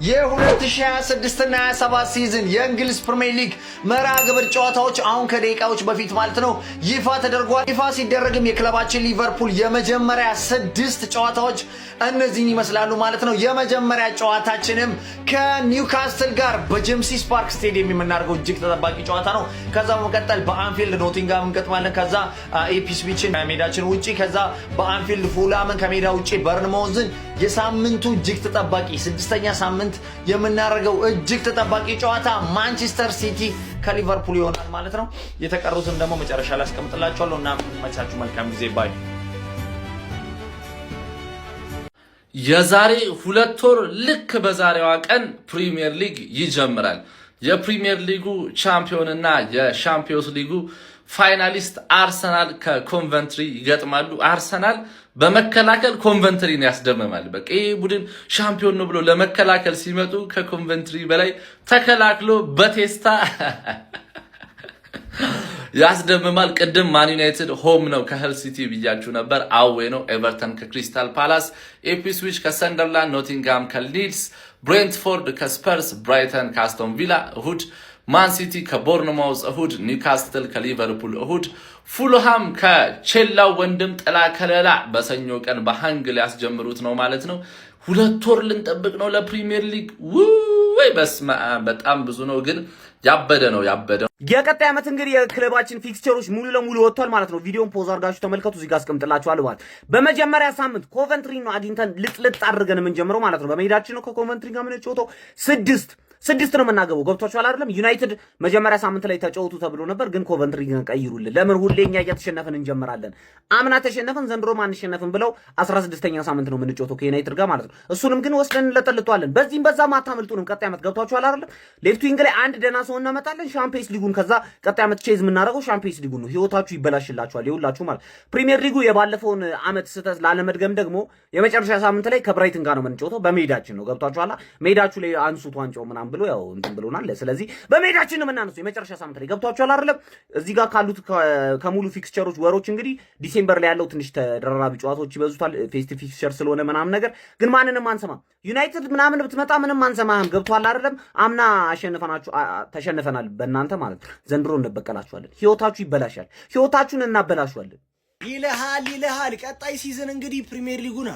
የ2026 እና 27 season የእንግሊዝ ፕሪሚየር ሊግ መርሃ ግብር ጨዋታዎች አሁን ከደቂቃዎች በፊት ማለት ነው ይፋ ተደርጓል። ይፋ ሲደረግም የክለባችን ሊቨርፑል የመጀመሪያ ስድስት ጨዋታዎች እነዚህን ይመስላሉ ማለት ነው። የመጀመሪያ ጨዋታችንም ከኒውካስትል ጋር በጄምሲስ ፓርክ ስቴዲየም የምናደርገው እጅግ ተጠባቂ ጨዋታ ነው። ከዛ በመቀጠል በአንፊልድ ኖቲንጋም እንገጥማለን። ከዛ ኢፕስዊችን ከሜዳችን ውጪ፣ ከዛ በአንፊልድ ፉላምን፣ ከሜዳ ውጪ በርንማውዝን። የሳምንቱ እጅግ ተጠባቂ ስድስተኛ ሳምንት የምናደርገው እጅግ ተጠባቂ ጨዋታ ማንቸስተር ሲቲ ከሊቨርፑል ይሆናል ማለት ነው። የተቀሩትን ደግሞ መጨረሻ ላይ አስቀምጥላችኋለሁ እና መቻችሁ መልካም ጊዜ፣ bye። የዛሬ 2 ወር ልክ በዛሬዋ ቀን ፕሪሚየር ሊግ ይጀምራል። የፕሪሚየር ሊጉ ቻምፒዮን እና የሻምፒዮንስ ሊጉ finalist አርሰናል ከኮንቨንትሪ ይገጥማሉ። አርሰናል በመከላከል ኮንቨንትሪን ያስደምማል። በቃ ይህ ቡድን ሻምፒዮን ነው ብሎ ለመከላከል ሲመጡ ከኮንቨንትሪ በላይ ተከላክሎ በቴስታ ያስደምማል። ቅድም ማን ዩናይትድ home ነው ከህል ሲቲ ብያችሁ ነበር። Away ነው። ኤቨርተን ከክሪስታል ፓላስ፣ ኢፕስዊች ከሰንደርላንድ፣ ኖቲንግሃም ከሊድስ፣ ብሬንትፎርድ ከስፐርስ፣ ብራይተን ከአስቶን ቪላ እሁድ፣ ማን ሲቲ ከቦርንማውዝ እሁድ፣ ኒውካስትል ከሊቨርፑል እሁድ፣ ፉልሃም ከቼላው ወንድም ጥላ ከለላ በሰኞ ቀን በሃንግ ሊያስጀምሩት ነው ማለት ነው። 2 ወር ልንጠብቅ ነው ለፕሪሚየር ሊግ። ወይ በስመ አብ፣ በጣም ብዙ ነው፣ ግን ያበደ ነው፣ ያበደ። የቀጣይ ዓመት እንግዲህ የክለባችን fixture ኦች ሙሉ ለሙሉ ወጥቷል ማለት ነው። ቪዲዮን pause አድርጋችሁ ተመልከቱ። እዚህ ጋር አስቀምጥላችኋለሁ ማለት በመጀመሪያ ሳምንት ኮቨንትሪ ነው አግኝተን ልጥልጥ አድርገን የምንጀምረው ማለት ነው። በሜዳችን ነው ከኮቨንትሪ ጋር የምንጫወተው። 6-6 ነው የምናገባው። ገብቷችኋል አይደለም? ዩናይትድ መጀመሪያ ሳምንት ላይ ተጫወቱ ተብሎ ነበር፣ ግን ኮቨንትሪ ቀይሩልን። ለምን ሁሌ እኛ እያተሸነፍን እንጀምራለን? አምና ተሸነፍን፣ ዘንድሮም አንሸነፍም ብለው 16ኛ ሳምንት ነው የምንጫወተው ከዩናይትድ ጋር ማለት ነው። እሱንም ግን ወስደን እንለጠልጠዋለን። በዚህም በዛም አታመልጡንም። ቀጣይ ዓመት ገብቷችኋል አይደለም? Left wing ላይ አንድ ደህና ሰው እናመጣለን። ሻምፒየንስ ሊጉን ከዛ ቀጣይ ዓመት chase የምናደርገው ሻምፒየንስ ሊጉን ነው። ህይወታችሁ ይበላሽላችኋል። ይኸውላችሁ ማለት ፕሪሚየር ሊጉ የባለፈውን ዓመት ስህተት ላለመድገም ደግሞ የመጨረሻ ሳምንት ላይ ከብራይተን ጋር ነው የምንጫወተው። በሜዳችን ነው። ገብቷችኋል? ሜዳችሁ ላይ አንሱት ዋንጫው ምናምን ብሎ ያው እንትን ብሎናል። ስለዚህ በሜዳችን ነው የምናነሳው የመጨረሻ ሳምንት ላይ፣ ገብቷችኋል አይደለም? እዚህ ጋር ካሉት ከሙሉ fixture ኦች ወሮች እንግዲህ December ላይ ያለው ትንሽ ተደራራቢ ጨዋታዎች ይበዙታል። Festive fixture ስለሆነ ምናምን ነገር ግን ማንንም አንሰማም። ዩናይትድ ምናምን ብትመጣ ምንም አንሰማህም። ገብቷል አይደለም? አምና አሸንፈናችሁ ተሸንፈናል በእናንተ ማለት ነው። ዘንድሮ እንበቀላችኋለን። ህይወታችሁ ይበላሻል። ህይወታችሁን እናበላሸዋለን። ይልሃል ይልሃል። ቀጣይ season እንግዲህ ፕሪሚየር ሊጉን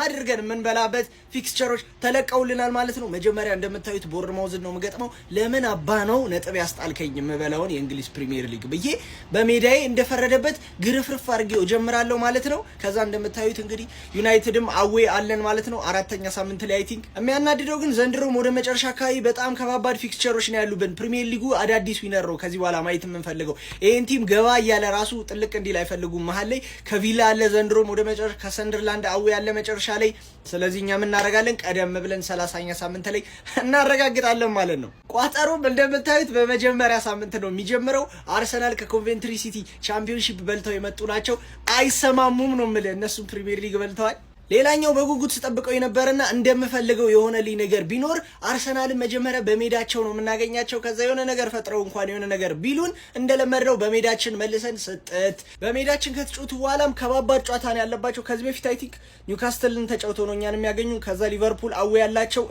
አድርገን የምንበላበት fixture ኦች ተለቀውልናል ማለት ነው። መጀመሪያ እንደምታዩት ቦርንማውዝን ነው የምገጥመው። ለምን አባ ነው ነጥብ ያስጣልከኝ የምበላውን የእንግሊዝ ፕሪሚየር ሊግ ብዬ በሜዳዬ እንደፈረደበት ግርፍርፍ አድርጌው እጀምራለሁ ማለት ነው። ከዛ እንደምታዩት እንግዲህ ዩናይትድም away አለን ማለት ነው። አራተኛ ሳምንት ላይ I think። የሚያናድደው ግን ዘንድሮም ወደ መጨረሻ አካባቢ በጣም ከባባድ fixture ኦች ነው ያሉብን። ፕሪሚየር ሊጉ አዳዲስ winner ነው ከዚህ በኋላ ማየት የምንፈልገው። ይህን team ገባ እያለ ራሱ ጥልቅ እንዲል አይፈልጉም። መሀል ላይ ከቪላ አለ ዘንድሮም ወደ መጨረሻ፣ ከሰንደርላንድ away ያለ መጨረሻ ላይ። ስለዚህ እኛ ምን እናደርጋለን? ቀደም ብለን 30ኛ ሳምንት ላይ እናረጋግጣለን ማለት ነው። ቋጠሮም እንደምታዩት በመጀመሪያ ሳምንት ነው የሚጀምረው። አርሰናል ከኮቬንትሪ ሲቲ ቻምፒዮንሺፕ በልተው የመጡ ናቸው። አይሰማሙም ነው የምልህ። እነሱም ፕሪሚየር ሊግ በልተዋል። ሌላኛው በጉጉት ስጠብቀው የነበረና እንደምፈልገው የሆነልኝ ነገር ቢኖር አርሰናልን መጀመሪያ በሜዳቸው ነው የምናገኛቸው። ከዛ የሆነ ነገር ፈጥረው እንኳን የሆነ ነገር ቢሉን እንደለመድነው በሜዳችን መልሰን ስጥት። በሜዳችን ከተጫወቱ በኋላም ከባባድ ጨዋታ ነው ያለባቸው። ከዚህ በፊት I think ኒውካስትልን ተጫውተው ነው እኛን የሚያገኙ። ከዛ ሊቨርፑል away ያላቸው፣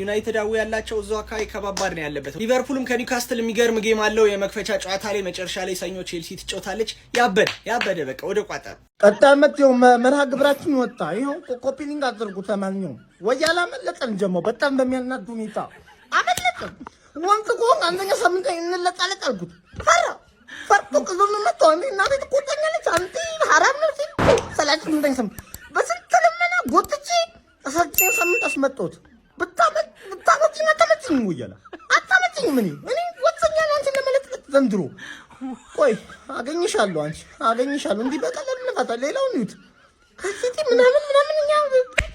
ዩናይትድ away ያላቸው፣ እዛው አካባቢ ከባባድ ነው ያለበት። ሊቨርፑልም ከኒውካስትል የሚገርም game አለው የመክፈቻ ጨዋታ ላይ። መጨረሻ ላይ ሰኞ ቼልሲ ትጫወታለች። ያበደ ያበደ፣ በቃ ወደ ቋጠር። ቀጣይ ዓመት ይኸው መርሃ ግብራችን ወጣ። ይኸው copy link አድርጉ። ተማንኛውም ወያላ አመለጠን ጀሞ በጣም በሚያናድ ሁኔታ አመለጠን። ወንት እኮ አንደኛ ሳምንት እንለጣለጥ አልኩት። ፈራ፣ ፈርቶ ቅዞን መጣው። አንዴ እናቴ ትቆጣኛለች። አንተ ሐራም ነው ሲል 38ኛ ሳምንት በስንት ልመና ጎትቼ 19ኛ ሳምንት አስመጣሁት። ብታመጥ ብታመጭኝ አታመጭኝም፣ ወያላ አታመጭኝም። እኔ ወጥኛ አንቺን ለመለጥለጥ ዘንድሮ። ቆይ አገኝሻለሁ፣ አንቺ አገኝሻለሁ። እንዲህ በቀላሉ እንፋታ። ሌላውን ይዩት ከሲቲ ምናምን ምናምን እኛ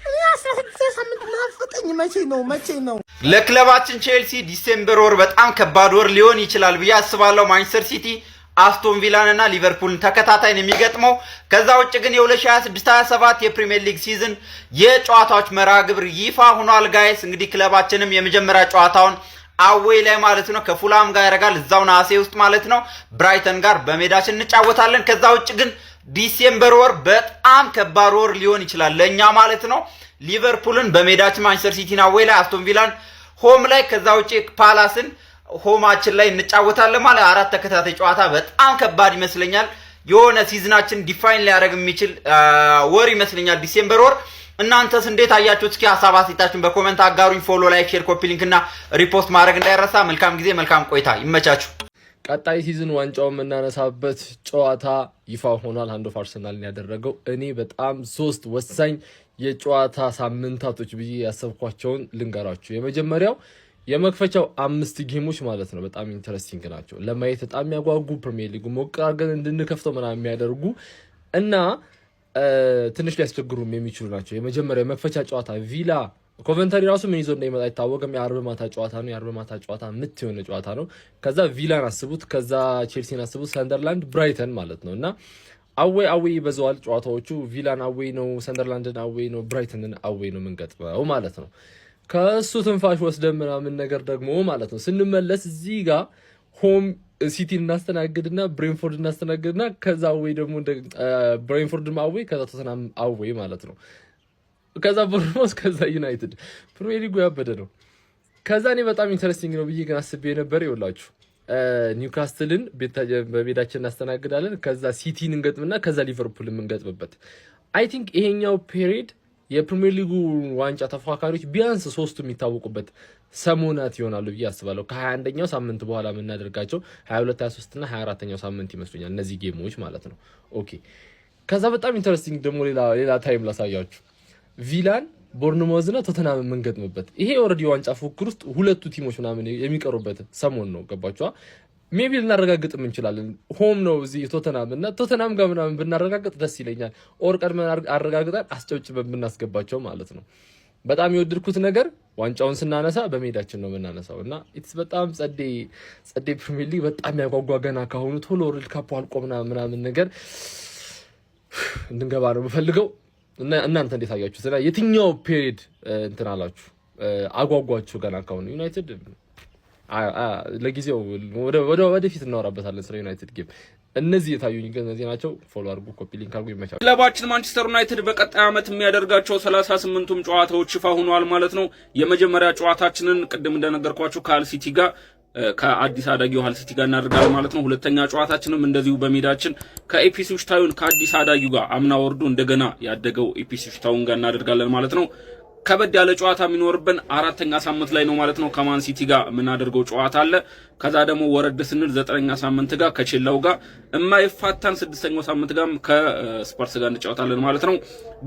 እኔ 16 ሳምንት ናፈቀኝ። መቼ ነው፣ መቼ ነው? ለክለባችን ቼልሲ December ወር በጣም ከባድ ወር ሊሆን ይችላል ብዬ አስባለሁ። ማንቸስተር ሲቲ፣ አስቶን ቪላን እና ሊቨርፑልን ተከታታይ ነው የሚገጥመው። ከዛ ውጭ ግን የ2026/27 የፕሪሚየር ሊግ season የጨዋታዎች መርሃ ግብር ይፋ ሆኗል guys። እንግዲህ ክለባችንም የመጀመሪያ ጨዋታውን away ላይ ማለት ነው ከፉላም ጋር ያደርጋል፣ እዛው ነሐሴ ውስጥ ማለት ነው። ብራይተን ጋር በሜዳችን እንጫወታለን። ከዛ ውጭ ግን December ወር በጣም ከባድ ወር ሊሆን ይችላል ለእኛ ማለት ነው። ሊቨርፑልን በሜዳችን፣ ማንቸስተር ሲቲን away ላይ፣ አስቶን ቪላን home ላይ፣ ከዛ ውጭ ፓላስን home ኣችን ላይ እንጫወታለን። ማለት አራት ተከታታይ ጨዋታ በጣም ከባድ ይመስለኛል። የሆነ season ኣችን define ሊያደርግ የሚችል ወር ይመስለኛል December ወር። እናንተስ እንዴት አያችሁት? እስኪ ሀሳብ አስተያየታችሁን በ comment አጋሩኝ። Follow፣ like፣ share፣ copy link እና repost ማድረግ እንዳይረሳ። መልካም ጊዜ፣ መልካም ቆይታ። ይመቻችሁ። ቀጣይ season ዋንጫው የምናነሳበት ጨዋታ ይፋ ሆኗል። Hand of አርሰናልን ያደረገው እኔ በጣም ሶስት ወሳኝ የጨዋታ ሳምንታቶች ብዬ ያሰብኳቸውን ልንገራችሁ። የመጀመሪያው የመክፈቻው አምስት game ኦች ማለት ነው በጣም interesting ናቸው፣ ለማየት በጣም የሚያጓጉ፣ ፕሪሚየር ሊጉ ሞቅ አድርገን እንድንከፍተው ምናምን የሚያደርጉ እና ትንሽ ሊያስቸግሩም የሚችሉ ናቸው። የመጀመሪያው የመክፈቻ ጨዋታ ቪላ ኮቨንተሪ ራሱ ምን ይዞ እንደሚመጣ አይታወቅም። የአርብ ማታ ጨዋታ ነው። የአርብ ማታ ጨዋታ ምት የሆነ ጨዋታ ነው። ከዛ ቪላን አስቡት፣ ከዛ ቼልሲን አስቡት፣ ሰንደርላንድ፣ ብራይተን ማለት ነው እና away away ይበዛዋል ጨዋታዎቹ። ቪላን away ነው፣ ሰንደርላንድን away ነው፣ ብራይተንን away ነው የምንገጥመው ማለት ነው። ከእሱ ትንፋሽ ወስደን ምናምን ነገር ደግሞ ማለት ነው ስንመለስ እዚህ ጋር home ሲቲ እናስተናግድና ብሬንፎርድ እናስተናግድና ከዛ away ደግሞ ብሬንፎርድ away፣ ከዛ ቶተናም away ማለት ነው። ከዛ ቦርንማውዝ፣ ከዛ ዩናይትድ። ፕሪሚየር ሊጉ ያበደ ነው። ከዛ እኔ በጣም interesting ነው ብዬ ግን አስቤ የነበር ይኸውላችሁ ኒውካስትልን በሜዳችን እናስተናግዳለን። ከዛ ሲቲን እንገጥምና ከዛ ሊቨርፑል የምንገጥምበት I think ይሄኛው period የፕሪሚየር ሊጉ ዋንጫ ተፎካካሪዎች ቢያንስ ሶስቱ የሚታወቁበት ሰሞናት ይሆናሉ ብዬ አስባለሁ። ከ21ኛው ሳምንት በኋላ የምናደርጋቸው 22፣ 23 እና 24ኛው ሳምንት ይመስሉኛል እነዚህ game ኦች ማለት ነው። Okay፣ ከዛ በጣም interesting ደግሞ ሌላ time ላሳያችሁ። ቪላን፣ ቦርንሞዝ እና ቶተናም የምንገጥምበት ይሄ already ዋንጫ ፉክክር ውስጥ ሁለቱ team ኦች ምናምን የሚቀሩበት ሰሞን ነው። ገባችኋ? Maybe ልናረጋግጥም እንችላለን። Home ነው እዚህ ቶተናም እና ቶተናም ጋር ምናምን ብናረጋግጥ ደስ ይለኛል። Or ቀድመን አረጋግጠን አስጨብጭበን ብናስገባቸው ማለት ነው። በጣም የወደድኩት ነገር ዋንጫውን ስናነሳ በሜዳችን ነው የምናነሳው እና it's በጣም ጸዴ ጸዴ። ፕሪሚየር ሊግ በጣም ያጓጓ። ገና ካሁኑ ቶሎ World Cup አልቆ ምናምን ምናምን ነገር እንድንገባ ነው የምፈልገው። እና እናንተ እንዴት አያችሁት? እና የትኛው period እንትን አላችሁ አጓጓችሁ? ገና ካሁኑ ዩናይትድ ለጊዜው ወደፊት እናወራበታለን ስለ ዩናይትድ game። እነዚህ የታዩኝ ግን እነዚህ ናቸው። Follow አድርጉ፣ copy link አድርጉ። ይመቻል። ክለባችን ማንቸስተር ዩናይትድ በቀጣይ ዓመት የሚያደርጋቸው 38ቱም ጨዋታዎች ይፋ ሆነዋል ማለት ነው። የመጀመሪያ ጨዋታችንን ቅድም እንደነገርኳችሁ ከሃል ሲቲ ጋር፣ ከአዲስ አዳጊው ሃል ሲቲ ጋር እናደርጋለን ማለት ነው። ሁለተኛ ጨዋታችንም እንደዚሁ በሜዳችን ከኢፕስዊች ታውን፣ ከአዲስ አዳጊው ጋር፣ አምና ወርዶ እንደገና ያደገው ኢፕስዊች ታውን ጋር እናደርጋለን ማለት ነው። ከበድ ያለ ጨዋታ የሚኖርብን አራተኛ ሳምንት ላይ ነው ማለት ነው። ከማን ሲቲ ጋር የምናደርገው ጨዋታ አለ። ከዛ ደግሞ ወረድ ስንል ዘጠነኛ ሳምንት ጋር ከቼላው ጋር የማይፋታን፣ ስድስተኛው ሳምንት ጋር ከስፐርስ ጋር እንጫወታለን ማለት ነው።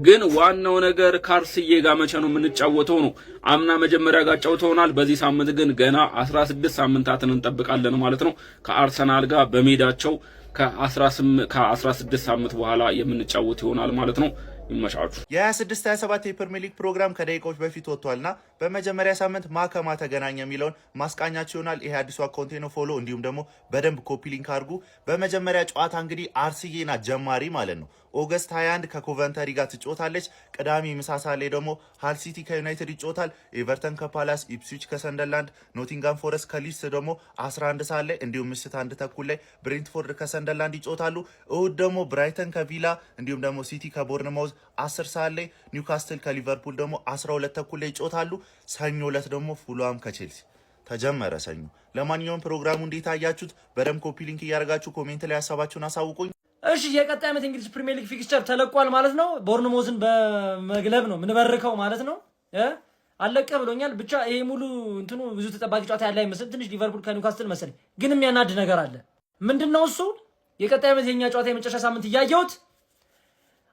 ግን ዋናው ነገር ካርስዬ ጋር መቼ ነው የምንጫወተው ነው። አምና መጀመሪያ ጋር ጫውተውናል። በዚህ ሳምንት ግን ገና 16 ሳምንታትን እንጠብቃለን ማለት ነው። ከአርሰናል ጋር በሜዳቸው ከ16 ሳምንት በኋላ የምንጫወት ይሆናል ማለት ነው። ይመቻችሁ። የ26 27 የፕሪሚየር ሊግ ፕሮግራም ከደቂቃዎች በፊት ወጥቷልና በመጀመሪያ ሳምንት ማከማ ተገናኘ የሚለውን ማስቃኛችሁ ይሆናል። ይሄ አዲሱ account ኤ ነው። Follow እንዲሁም ደግሞ በደንብ copy link አድርጉ። በመጀመሪያ ጨዋታ እንግዲህ አርስዬ ናት ጀማሪ ማለት ነው። August 21 ከኮቨንተሪ ጋር ትጫወታለች። ቅዳሜ ምሳ ሰዓት ላይ ደግሞ ሃል ሲቲ ከዩናይትድ ይጫወታል። ኤቨርተን ከፓላስ፣ ኢፕስዊች ከሰንደርላንድ፣ ኖቲንጋም ፎረስት ከሊድስ ደግሞ 11 ሰዓት ላይ እንዲሁም ምሽት 1:30 ላይ ብሬንትፎርድ ከሰንደርላንድ ይጫወታሉ። እሁድ ደግሞ ብራይተን ከቪላ እንዲሁም ደግሞ ሲቲ ከቦርንማውዝ 10 ሰዓት ላይ፣ ኒውካስትል ከሊቨርፑል ደግሞ 12:30 ላይ ይጫወታሉ። ሰኞ ዕለት ደግሞ ፉልሃም ከቼልሲ ተጀመረ ሰኞ። ለማንኛውም ፕሮግራሙ እንዴት አያችሁት? በደንብ copy link እያደረጋችሁ comment ላይ ሀሳባችሁን አሳውቁኝ። እሺ፣ የቀጣይ ዓመት እንግሊዝ ፕሪሚየር ሊግ fixture ተለቋል ማለት ነው። ቦርንሞዝን በመግለብ ነው ምንበርከው ማለት ነው። አለቀ ብሎኛል። ብቻ ይሄ ሙሉ እንትኑ ብዙ ተጠባቂ ጨዋታ ያለ አይመስልም። ትንሽ ሊቨርፑል ከኒውካስትል መሰለኝ። ግን የሚያናድ ነገር አለ። ምንድነው እሱ? የቀጣይ ዓመት የኛ ጨዋታ የመጨረሻ ሳምንት እያየሁት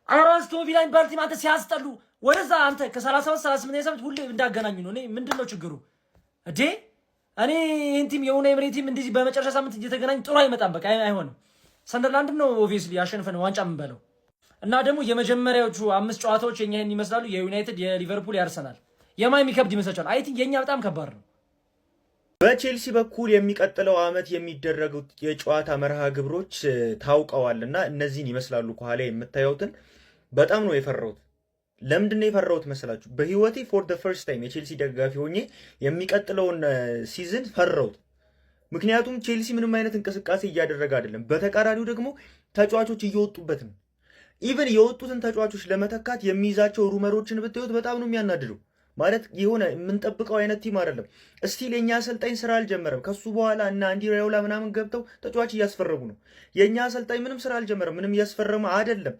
አስቶን ቪላ የሚባል team አንተ ሲያስጠሉ ወደዛ አንተ ከ37 38 ሳምንት ሁሌ እንዳገናኙ ነው። እኔ ምንድነው ችግሩ እዴ? እኔ ይህን team የኡናይ ኤምሪ team እንደዚህ በመጨረሻ ሳምንት እየተገናኙ ጥሩ አይመጣም። በቃ አይሆንም። ሰንደርላንድ ነው obviously አሸንፈን ዋንጫ የምንበለው። እና ደግሞ የመጀመሪያዎቹ አምስት ጨዋታዎች የኛ ይህን ይመስላሉ። የዩናይትድ፣ የሊቨርፑል፣ የአርሰናል የማ የሚከብድ ይመስላችኋል? I think የኛ በጣም ከባድ ነው። በቼልሲ በኩል የሚቀጥለው ዓመት የሚደረጉት የጨዋታ መርሃ ግብሮች ታውቀዋል እና እነዚህን ይመስላሉ። ከኋላ የምታዩትን በጣም ነው የፈራሁት። ለምንድን ነው የፈራሁት መሰላችሁ? በህይወቴ for the first time የቼልሲ ደጋፊ ሆኜ የሚቀጥለውን season ፈራሁት። ምክንያቱም ቼልሲ ምንም አይነት እንቅስቃሴ እያደረገ አይደለም። በተቃራኒው ደግሞ ተጫዋቾች እየወጡበት ነው። Even የወጡትን ተጫዋቾች ለመተካት የሚይዛቸው rumor ኦችን ብታዩት በጣም ነው የሚያናድደው። ማለት የሆነ የምንጠብቀው አይነት team አይደለም። Still የኛ አሰልጣኝ ስራ አልጀመረም። ከሱ በኋላ እና አንዲ ራዮላ ምናምን ገብተው ተጫዋች እያስፈረሙ ነው። የእኛ አሰልጣኝ ምንም ስራ አልጀመረም። ምንም እያስፈረመ አይደለም።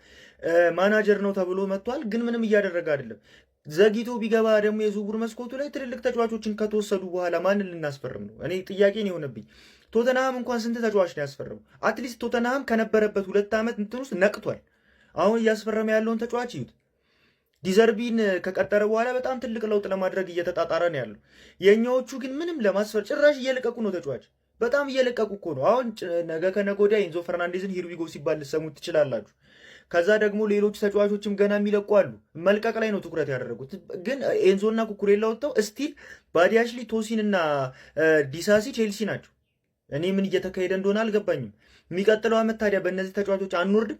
ማናጀር ነው ተብሎ መጥቷል፣ ግን ምንም እያደረገ አይደለም። ዘግይቶ ቢገባ ደግሞ የዝውውር መስኮቱ ላይ ትልልቅ ተጫዋቾችን ከተወሰዱ በኋላ ማንን ልናስፈርም ነው? እኔ ጥያቄ ነው የሆነብኝ። ቶተንሃም እንኳን ስንት ተጫዋች ነው ያስፈረመው? At least ቶተንሃም ከነበረበት 2 ዓመት እንትን ውስጥ ነቅቷል። አሁን እያስፈረመ ያለውን ተጫዋች እዩት። ዲዘርቢን ከቀጠረ በኋላ በጣም ትልቅ ለውጥ ለማድረግ እየተጣጣረ ነው ያለው። የእኛዎቹ ግን ምንም ለማስፈር ጭራሽ እየለቀቁ ነው ተጫዋች፣ በጣም እየለቀቁ እኮ ነው። አሁን ነገ ከነገ ወዲያ ኢንዞ ፈርናንዴዝን here we go ሲባል ልሰሙት ትችላላችሁ። ከዛ ደግሞ ሌሎች ተጫዋቾችም ገና የሚለቁ አሉ። መልቀቅ ላይ ነው ትኩረት ያደረጉት። ግን ኤንዞና ኩኩሬላ ወጥተው still ባዲያሽሊ፣ ቶሲን እና ዲሳሲ ቼልሲ ናቸው። እኔ ምን እየተካሄደ እንደሆነ አልገባኝም። የሚቀጥለው ዓመት ታዲያ በእነዚህ ተጫዋቾች አንወርድም?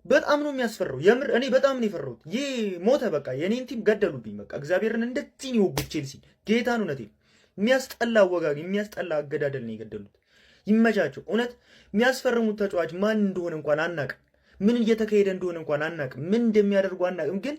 በጣም ነው የሚያስፈራው። የምር እኔ በጣም ነው የፈራሁት። ይህ ሞተ በቃ የኔን team ገደሉብኝ። በቃ እግዚአብሔርን እንደዚህ ነው የወጉት ቼልሲ። ጌታን እውነቴን የሚያስጠላ አወጋግ፣ የሚያስጠላ አገዳደል ነው የገደሉት። ይመቻቸው። እውነት የሚያስፈርሙት ተጫዋች ማን እንደሆነ እንኳን አናቅም። ምን እየተካሄደ እንደሆነ እንኳን አናቅም። ምን እንደሚያደርጉ አናቅም። ግን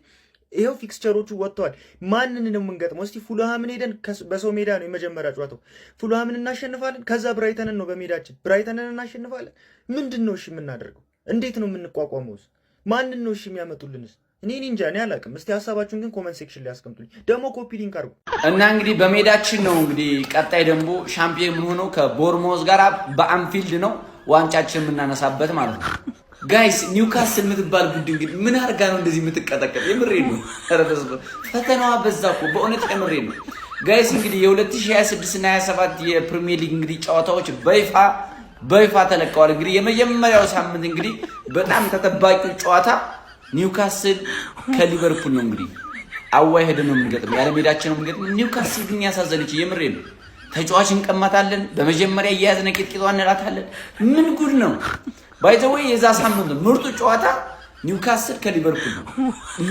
ይኸው fixture ኦቹ ወጥተዋል። ማንን ነው የምንገጥመው? እስቲ ፉልሃምን ሄደን በሰው ሜዳ ነው የመጀመሪያ ጨዋታው። ፉልሃምን እናሸንፋለን። ከዛ ብራይተንን ነው በሜዳችን፣ ብራይተንን እናሸንፋለን። ምንድን ነው እሺ የምናደርገው? እንዴት ነው የምንቋቋመውስ? ማንን ነው እሺ የሚያመጡልንስ? እኔ እንጃ፣ እኔ አላውቅም። እስቲ ሀሳባችሁን ግን comment section ላይ አስቀምጡልኝ። ደግሞ copy link አድርጉ። እና እንግዲህ በሜዳችን ነው እንግዲህ ቀጣይ ደግሞ ሻምፒዮን የምንሆነው ከቦርሞዝ ጋር በአንፊልድ ነው ዋንጫችን የምናነሳበት ማለት ነው። Guys፣ ኒውካስል የምትባል ቡድን ግን ምን አድርጋ ነው እንደዚህ የምትቀጠቀጥ? የምሬ ነው። ኧረ በስመ አብ፣ ፈተናዋ በዛ እኮ በእውነት የምሬ ነው። Guys፣ እንግዲህ የ2026 እና 27 የፕሪሚየር ሊግ እንግዲህ ጨዋታዎች በይፋ በይፋ ተለቀዋል። እንግዲህ የመጀመሪያው ሳምንት እንግዲህ በጣም ተጠባቂው ጨዋታ ኒውካስል ከሊቨርፑል ነው። እንግዲህ away ሄደን ነው የምንገጥመው፣ ያለ ሜዳችን ነው የምንገጥመው። ኒውካስል ግን ያሳዘነች የምሬ ነው። ተጫዋች እንቀማታለን። በመጀመሪያ እየያዝን ቂጥቂጧ እንላታለን። ምን ጉድ ነው? By the way የዛ ሳምንት ምርጡ ጨዋታ ኒውካስል ከሊቨርፑል ነው።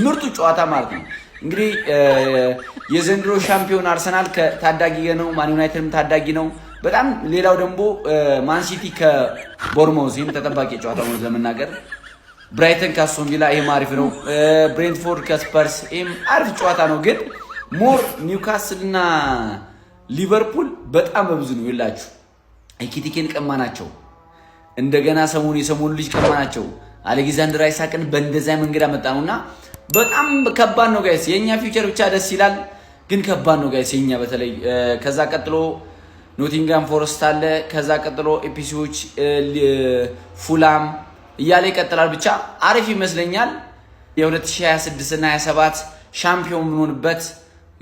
ምርጡ ጨዋታ ማለት ነው። እንግዲህ የዘንድሮ ሻምፒዮን አርሰናል ከታዳጊ ነው። ማን ዩናይትድም ታዳጊ ነው በጣም። ሌላው ደግሞ ማንሲቲ ከቦርንማውዝ፣ ይህም ተጠባቂ ጨዋታ ነው ለመናገር። ብራይተን ከአስቶን ቪላ ይህም አሪፍ ነው። ብሬንትፎርድ ከስፐርስ ይህም አሪፍ ጨዋታ ነው። ግን more ኒውካስል እና ሊቨርፑል በጣም በብዙ ነው ይላችሁ። ኤኪቲኬን ቀማ ናቸው። እንደገና ሰሞኑ የሰሞኑ ልጅ ቀማ ናቸው። አሌክዛንደር አይሳቅን በእንደዚያ መንገድ አመጣ ነው እና በጣም ከባድ ነው guys። የእኛ fixture ብቻ ደስ ይላል፣ ግን ከባድ ነው guys የኛ በተለይ። ከዛ ቀጥሎ ኖቲንጋም ፎረስት አለ። ከዛ ቀጥሎ ኢፕስዊች፣ ፉላም እያለ ይቀጥላል። ብቻ አሪፍ ይመስለኛል። የ2026 እና 27 ሻምፒዮን የምንሆንበት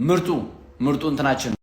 ምርጡ ምርጡ እንትናችን ነው።